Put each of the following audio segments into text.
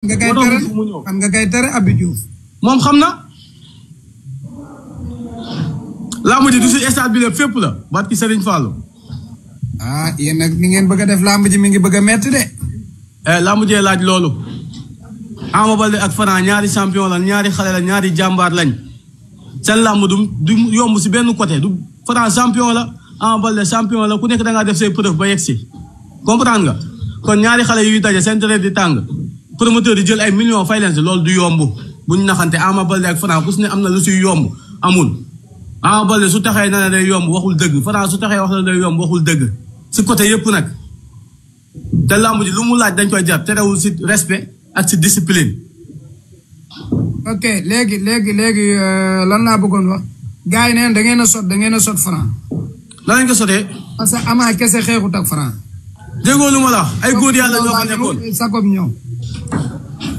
nga kay tere xam nga kay tere Abdou Diouf. moom xam na. lamb ji du si stade bi la fépp la barki Serigne Fallou. ah yéen nag ni ngeen bëgg a def lamb ji mi ngi bëgg a metti de. lamb jee laaj loolu. Ama Baldé ak Franc ñaari champion la ñaari xale la ñaari jàmbaar lañ. seen lamb du yomb si benn côté du Franc champion la Ama Baldé champion la ku nekk da ngaa def say preuve ba yegg si. comprendre nga kon ñaari xale yuy daje seen deret di tàng promoteur di jël ay millions fay leen si loolu du yomb buñ naxante Ama Baldé ak Franc ku si ne am na lu siy yomb amul. Ama Baldé su taxee na ne day yomb waxul dëgg Franc su taxee wax na day yomb waxul dëgg si côté yëpp nag te lamb ji lu mu laaj dañ koy jar terewul si respect ak si discipline. ok léegi lan laa bëggoon wax gars yi neen da ngeen a sot Franc. lan lañ ko sotee. parce que Ama kese xeexut ak Franc. déggoo lu ma la wax ay góor yàlla ñoo fa nekkoon. sakob ñëw.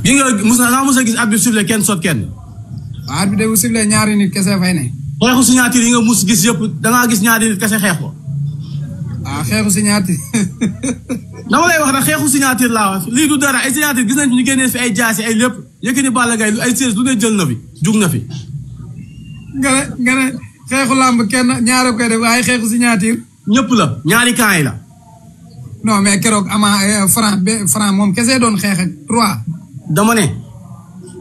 gi nga mos a gis arbitre sifflé kenn sot kenn. waaw arbitre bu sifflé ñaari nit kese fay ne. xeexu signature yi nga mus gis yëpp dangaa gis ñaari nit kese xeex ko. ah xeexu signature. dama lay wax rek xeexu signature laa wax lii du dara ay signature gis nañ ñu génnee fi ay jaasi ay lépp Yékini Balla Gaye ay siège lu ne jël na fi jug na fi. nga ne xeexu làmb kenn ñaare koy def waaye xeexu signature. ñëpp la ñaari camp yi la. non mais keroog Ama Franc moom kese doon xeex ak 3. dama ne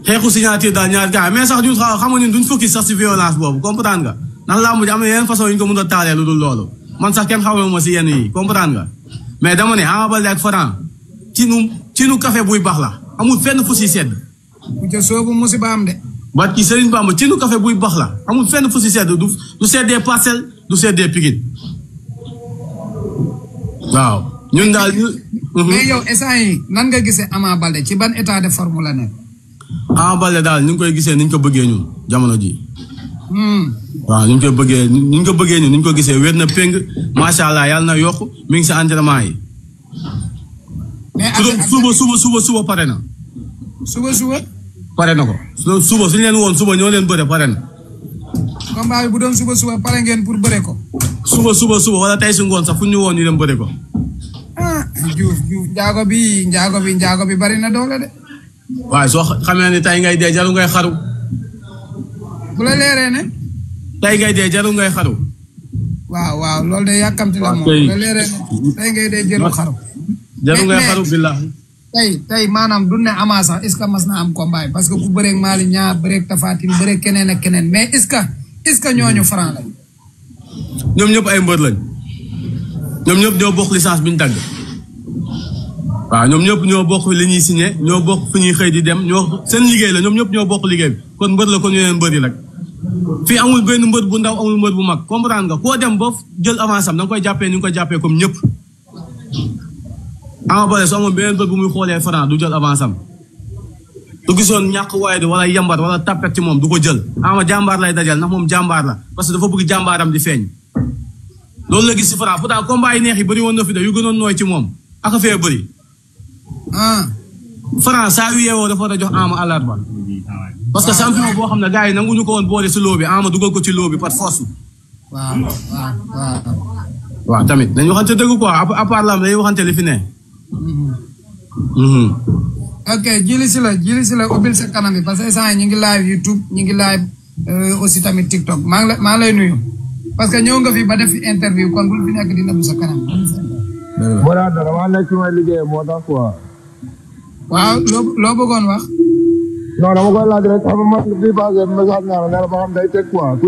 xeexu signature daal ñaari camp mais sax ñun xam nga duñ focus sax si violence boobu comprendre nga ndax làmb ji am na yeneen façon yu ñu ko mën a taalee lu dul loolu man sax kenn xamul ma si yenn yi comprendre nga mais dama ne Ama Baldé ak Franc ci nu café buy baax la amul fenn fu si sedd. bu ca soobu musiba am de. ba ci Serigne Bamba ci nu café buy baax la amul fenn fu si sedd du seddee Parcelles du seddee Pikine waaw ñun daal. mais yow instant yi nan nga gisee Ama Baldé ci ban état de forme la nekk. Ama Baldé daal ñu ngi koy gisee ni ñu ko bëggee ñun jamono ji waaw ni ñu ko bëggee ñun ni ñu ko gisee wér na péng macha allah yàlla na yokk mi ngi si entraînement yi. mais suba pare na. suba. pare na ko suba suñu leen woon suba ñoo leen bëre pare na. combat bi bu doon suba pare ngeen pour bëre ko. suba wala tey si ngoon sax fu ñu woon ñu dem bëre ko. ah Diouf njaago bi bari na doole de. waaye soo xamee ne tey ngay dee jaru ngay xaru. bu la leeree ne. tey ngay dee jaru ngay xaru. waaw loolu de yàkkamti la moom. bu la leeree ne tey ngay dee jaru xaru. jaru ngay xaru billahi. tey maanaam du ne Ama sax est-ce que mas na am combat parce que ku bëreeg Malick Niang bëreeg Tapha Tine bëreeg keneen ak keneen mais est-ce que ñooñu Franc lañ. ñoom ñëpp ay mbër lañ. ñoom ñëpp ñoo bokk licence bi ñu dagg. waaw ñoom ñëpp ñoo bokk li ñuy signé ñoo bokk fu ñuy xëy di dem seen liggéey la ñoom ñëpp ñoo bokk liggéey bi kon mbër la kon ñu leen mbër yi rek. fii amul benn mbër bu ndaw amul mbër bu mag comprendre nga koo dem ba jël avance am da nga koy jàppee ni nga koy jàppee comme ñëpp. Ama Baldé soo amoon beneen bët bu muy xoolee Franc du jël avance am du gisoon ñàkk waaye di wala yambar wala tapet ci moom du ko jël Ama jàmbaar lay dajal ndax moom jàmbaar la parce que dafa bëgg jàmbaaram di feeñ. loolu la gis si Franc pourtant combat yi neex yi bëri woon na fi de yu gënoon nooy ci moom aka fee bëri. Franc saa yu yeewoo dafa war a jox Ama àllarba parce que champion boo xam ne gars yi nanguñu ko woon boole si loo bi Ama dugal ko ci loo bi par force. waaw tamit dañu waxante dëgg quoi à part lam dañuy waxante li fi ne. ok jili si la ubbil sa kanam bi parce que instant ñu ngi live YouTube ñu ngi live aussi tamit TikTok maa ngi lay nuyu parce que ñëw nga fi ba def fi interview kon bul fi nekk di nëbb sa kanam. moo tax dama nekk ci may liggéey moo tax quoi. waaw loo bëggoon wax. non dama koy laaj rek xam nga man bii passé message naa la ne la ba xam day teg quoi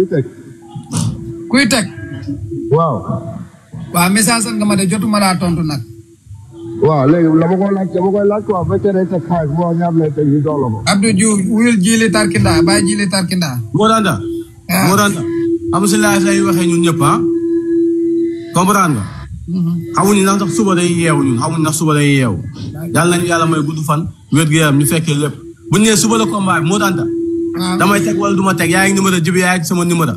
kuy teg. waaw message nga ma de jotuma laa tontu nag. waaw léegi dama koy laaj quoi bu fekkee day teg xaalis boo ñaar lay teg ñu dox la ko. Abdou Diouf wuyul Jili Tarkinda bàyyi Jili Tarkinda. moo daan am si laaj lay waxee ñun ñëpp comprendre nga. xamuñu ndax suba day yeewu ñun xamuñu ndax suba day yeewu. yàlla nañu yàlla may gudd fan wér gu yaram ñu fekkee lépp bu ñu nee suba la combat bi moo daan damay teg wala du ma teg yaa ngi numéro jibi yaa ngi sama numéro.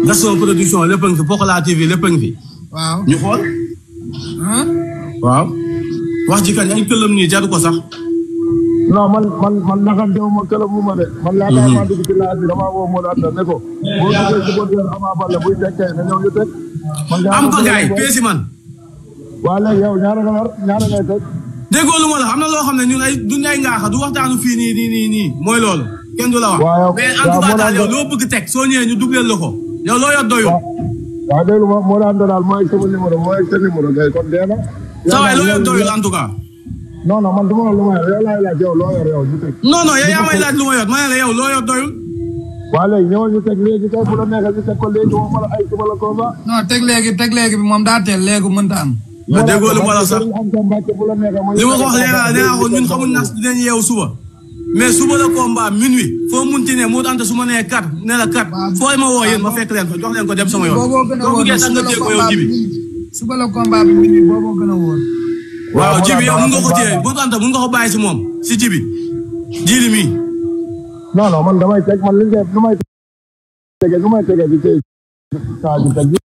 Gaston production lépp a ngi fi Pokola TV lépp a ngi fi. waaw ñu xool. waaw. wax ji kañ ay këllam nii jaru ko sax. non man naxantewu ma këlam mu ma de. man laataa maa dugg ci laaj bi damaa woo moo daan ne ko. boo duggee ci bonheur Ama Baldé buy tekkee na ñëw ñu teg. am ko gaay peesi man. waa léegi yow ñaara ngay teg. déggoo lu ma la am na loo xam ne ñun ay duñ ay ngaaxa du waxtaanu fii nii mooy loolu kenn du la wax. mais en tout cas daal yow loo bëgg teg soo ñëwee ñu dugleel la ko yow loo yor doyul. waaw dégg nga moo daan daal mooy sama numéro mooy sa numéro kay kon dee na. sa waay loo yor doyul en tout cas. non man dama lu ma yor yow laay laaj yow loo yor yow ñu teg. non yow yaa may laaj lu ma yor ma ne la yow loo yor doyul. waaw léegi ñëwoon ñu teg léegi kay bu la neexee ñu teg ko léegi moom la ay suba la combat. non teg léegi bi moom daa teel léegi mënta am. ma déggoo lu ma la sax li ma ko wax léegi nee naa ko ñun xamuñ nas dinañ yeewu suba mais suba la combat minuit foo munti ne moo ante su ma nee 4 ne la 4 foo ma woo yéen ma fekk leen fa jox leen ko dem sama yoon. booboo gën a wóor suba la combat bi minuit booboo gën a wóor. waaw jibi yow mun nga ko téye bu ante mun nga ko bàyyi si moom si jibi jiili mi. non man damay teg man li nga may tege di tey saa ji teg.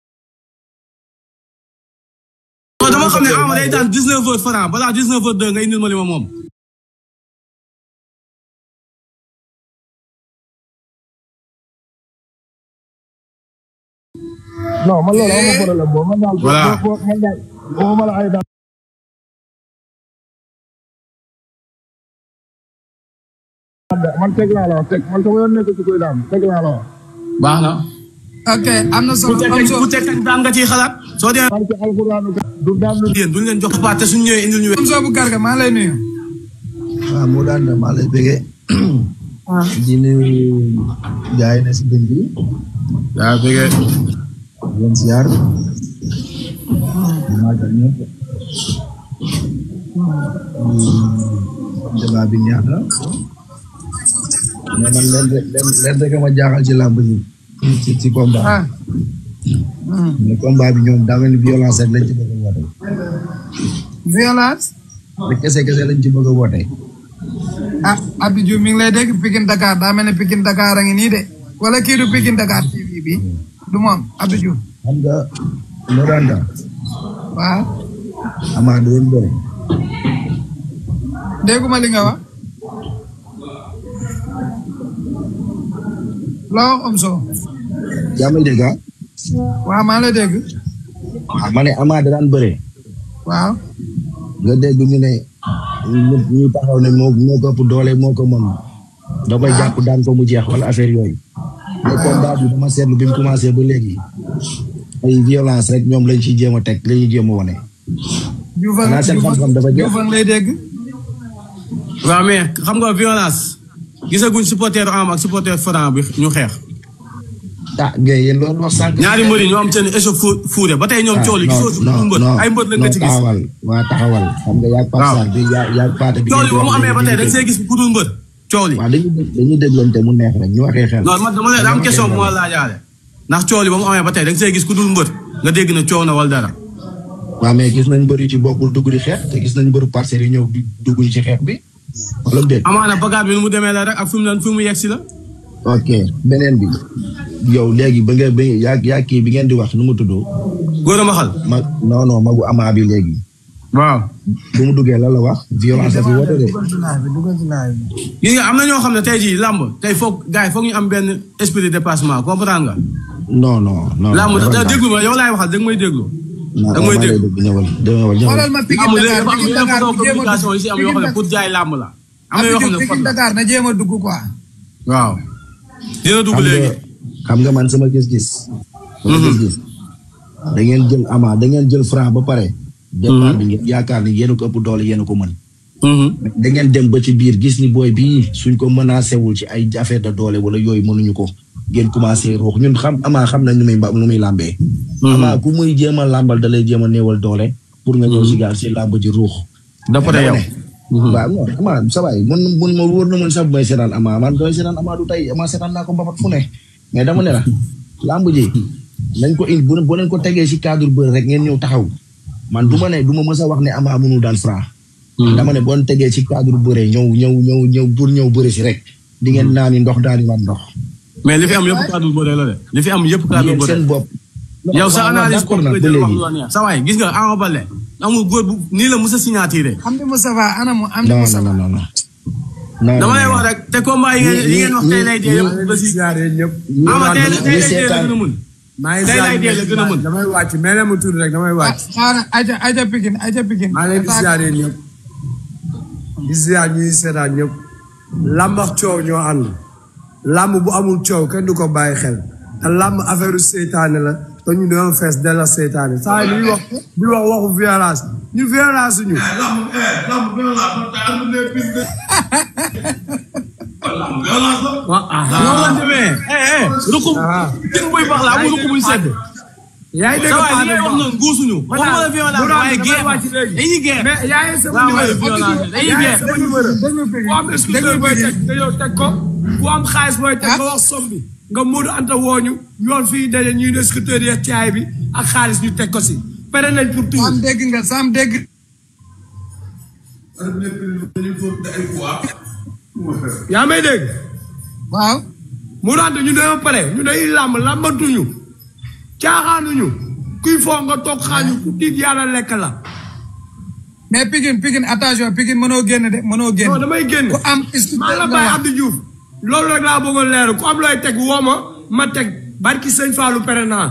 dama xam ne Ama day daan 19h francs balaa 19h02 nga indil ma li ma moom. non man loolu amul problème boobu man daal. voilà man la ay daal. man teg laa la wax teg man sama yoon nekk ci koy daan teg laa la wax. baax na. ok am na solo ku teg daan nga ciy xalaat. soo dee. du daan yéen duñ leen jox paate suñ ñëwee indil ñu. Omzo bu Garga maa lay nuyu. waaw moo daan da maa lay bëggee. di nuyu gars yi ne si dënk bi. yaa bëggee. leen siyaar. maa ngi ñëpp. débat bi neex na. mais man leen rek ma jaaxal ci làmb ji. ci combat. mais combat bi ñoom daa mel ni violence rek lañ ci bëgg a woote. violence. rek kese lañ ci bëgg a woote. Abdou Diouf mi ngi lay dégg Pikine Dakar daa mel ne Pikine Dakar a ngi nii de wala kii du Pikine Dakar TV bi du moom Abdou Diouf. xam nga moo daan daal. waaw. Ama doon bëri. dégguma li nga wax. loo Omzo. yaa may dégg ah. waaw maa lay dégg. waaw ma ne Ama da daan bëre. waaw. nga dégg ñu ne ñu taxaw ne moo ko ëpp doole moo ko mën. da koy jàpp daan ko mu jeex wala affaire yooyu. mais combat bi dama seetlu bi mu commencé ba léegi. ay violence rek ñoom lañ ciy jéem a teg la ñuy jéem a wane. xanaa seen xam-xam dafa jeex lay dégg. waaw mais xam nga violence. gisaguñ supporter Ama ak supporter Franc bi ñu xeex. ah Guèye yéen loolu wax sànq. ñaari mbër yi ñoo am seen échauffourée ba tey ñoom cool yi gisoo si mbër ay mbër la nga ci gis. taxawal xam nga yaa Pape bi yaa Paate bi. cool yi ba mu amee ba tey dañ see gis ku dul mbër cool yi. waaw dañuy déglante mu neex rek ñu waxee xel. non man dama leen am question bu ma laajaale ndax cool yi ba mu amee ba tey dañ see gis ku dul mbër nga dégg na coow na wala dara. waaw mais gis nañ mbër yu ci bokkul dugg di xeex te gis nañ mbëru parcelles yi ñëw dugg ci xeex bi. wala déet amaana bagaat bi nu mu demee la rek ak fi mu yegg si la. ok beneen bi yow léegi ba nga yaa kii bi ngeen di wax nu mu tudd. góor a maxal. non magu Ama bi léegi. waaw. bu mu duggee lan la wax. violence la fi woote de. gis nga am na ñoo xam ne tey jii làmb tey foog gars yi foog ñu am benn esprit de dépassement comprendre nga. non. làmb da déglu ma yow laay waxal da nga may déglu. da nga may déglu ñëwal. xoolal ma Pikine Dakar communication yi si am yoo xam ne pour jaay làmb la. am na yoo xam ne Pikine Dakar na jéem a dugg quoi. waaw. dina dugg léegi. xam nga man sama gis-gis. da ngeen jël Ama da ngeen jël Franc ba pare. départ bi ngeen yaakaar ni yéen a ko ëpp doole yéen a ko mën. da ngeen dem ba ci biir gis ni booy bii suñ ko menacé wul ci ay affaire de doole wala yooyu mënuñu ko. ngeen commencé ruux ñun Ama xam nañ nu muy làmbee. Ama ku muy jéem a làmbal da lay jéem a néewal doole. pour nga ñëw si gaal si làmb ji ruux. dafa yow. waaw non Ama sa waay mun ma wóor na man sax may seetaan Ama man doy seetaan Ama du tey Ama seetaan naa ko mbapat fu ne mais dama ne la làmb ji nañ ko indi bu leen ko tegee si cadre bëri rek ngeen ñëw taxaw man du ma mës a wax ne Ama mënul daan Franc dama ne boo tegee si cadre bëri ñëw pour ñëw bëri si rek di ngeen naani ndox daani wan ndox. mais li fi am yëpp cadre bëri la de li fi am yëpp cadre bëri seen bopp. yow sa analyse ko nga jël wax lu la neex sa waay gis nga Ama Baldé amul góor bu nii la mës a signature. Amdi Moustapha anamu Amdi Moustapha. non dama lay wax rek te combat yi ngeen wax tey lay dee yëpp ba si ñëpp. Ama tey lay dee la gën a mën. tey lay dee la gën a mën. damay wàcc mais mu tudd rek damay wàcc. xaaral aja Pikine. maa ngi leen di siyaare ñëpp. di ziar ñuy seetaan ñëpp làmb ak coow ñoo ànd làmb bu amul coow kenn du ko bàyyi xel te làmb affaire seytaane la te ñu doon fees della seytaane saa yi wax waxu violence ñu violence ñu noonu la demee rukum tin buy baax la amul rukum buñ sedd yaa ngi dégg wax noonu guusuñu waxuma la violence waaye guerre dañuy guerre mais yaa ngi sama numéro dañuy guerre ku am excuse booy teg nga yow teg ko ku am xaalis booy teg nga wax somme bi nga Modou Anta wooñu yoon fii daje ñuy ne scooter yi caay bi ak xaalis ñu teg ko si pare nañ pour tout Sam dégg nga Sam dégg yaa may dégg waaw Modou Anta ñu dañoo pare ñu day làmbatuñu caaxaanuñu kuy foo nga toog xaañu ku tiit yàlla lekk la mais Pikine attention Pikine mënoo génn de mënoo génn. non damay génn ku am maa la bàyyi Abdou Diouf loolu rek laa bëggoon leer ku am looy teg woo ma teg barki sëñ Fallou pere naa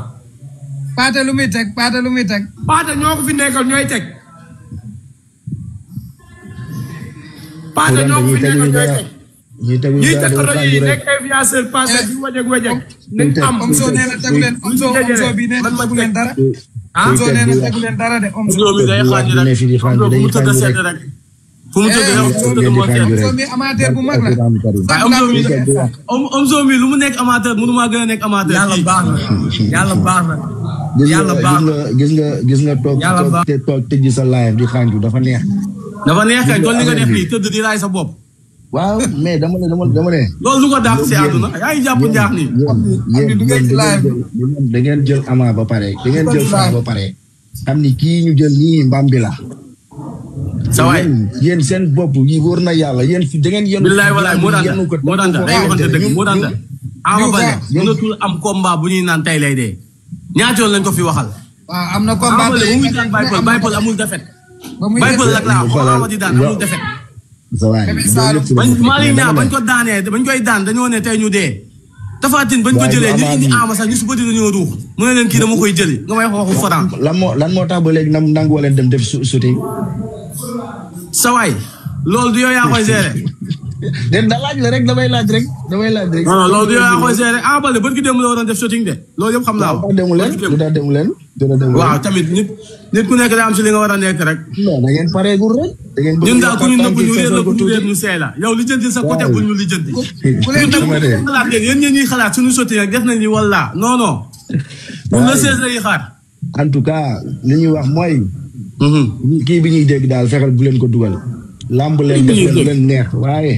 Paate lu muy teg Paate lu muy teg. Paate ñoo ko fi nekkal ñooy teg Paate ñoo ko fi nekkal ñooy teg ñii teg ko rajo yi nekk influenceur passé di wajeg nañ am Omzo nee na tegu leen Omzo bi nee na tegu leen dara. Omzo nee na tegu leen dara de Omzo. mi day xaaju rek fu mu tëdd sedd rek fu mu tëdd Omzo mi amateur bu mag la. Omzo mi lu mu nekk amateur mënu maa gën a nekk amateur. yàlla baax na yàlla baax na gis nga toog tëj sa live di xaanju dafa neex. dafa neex kay kon li nga def nii tëdd di raay sa bopp. waaw mais dama ne. loolu lu ko dàq si àdduna yaa ngi jàpp njaax nii. da ngeen jël Ama ba pare da ngeen jël Franc ba pare xam ni kii ñu jël nii mbam bi la. sa waay yéen seen bopp yi wóor na yàlla yéen fi da ngeen yéen. billaay walaay moo daan da day waxante dëgg moo daan da. Ama Baldé mënatul am combat bu ñuy naan tey lay dee. ñaata yoon lañ ko fi waxal. waaw am na combat Ama Baldé bu muy daan Baye Paul amul defet. Baye Paul la Ama di daan amul defet. Malick Niang bañ ko daanee bañ koy daan dañoo ne tey ñu dee Tapha Tine bañ ko jëlee ñu indi Ama sax ñu su bëri dañoo ruux mu ne leen kii dama koy jëli nga may waxu Franc lan moo tax ba léegi nangu leen dem def shooting sa waay loolu du yow yaa koy gérer de da laaj la rek damay laaj rek non loolu du yow yaa koy gérer Ama Baldé bët ki dem la waroon def shooting de loolu yëpp xam naa ko demu leen waaw tamit nit ku nekk daa am si li nga war a nekk rek non da ngeen pareegul rek ñun daal ku ñu nëbb ñu réer la ku ñu réer ñu seey la yow lijjanti sa côté bu ñu lijjanti xalaat leen yéen ñeen ñuy xalaat suñu sotti rek def nañ ni walla non pour le 16 lañuy xaar en tout cas li ñuy wax mooy kii bi ñuy dégg daal fexeel bu leen ko dugal lamb leen def leen neex waaye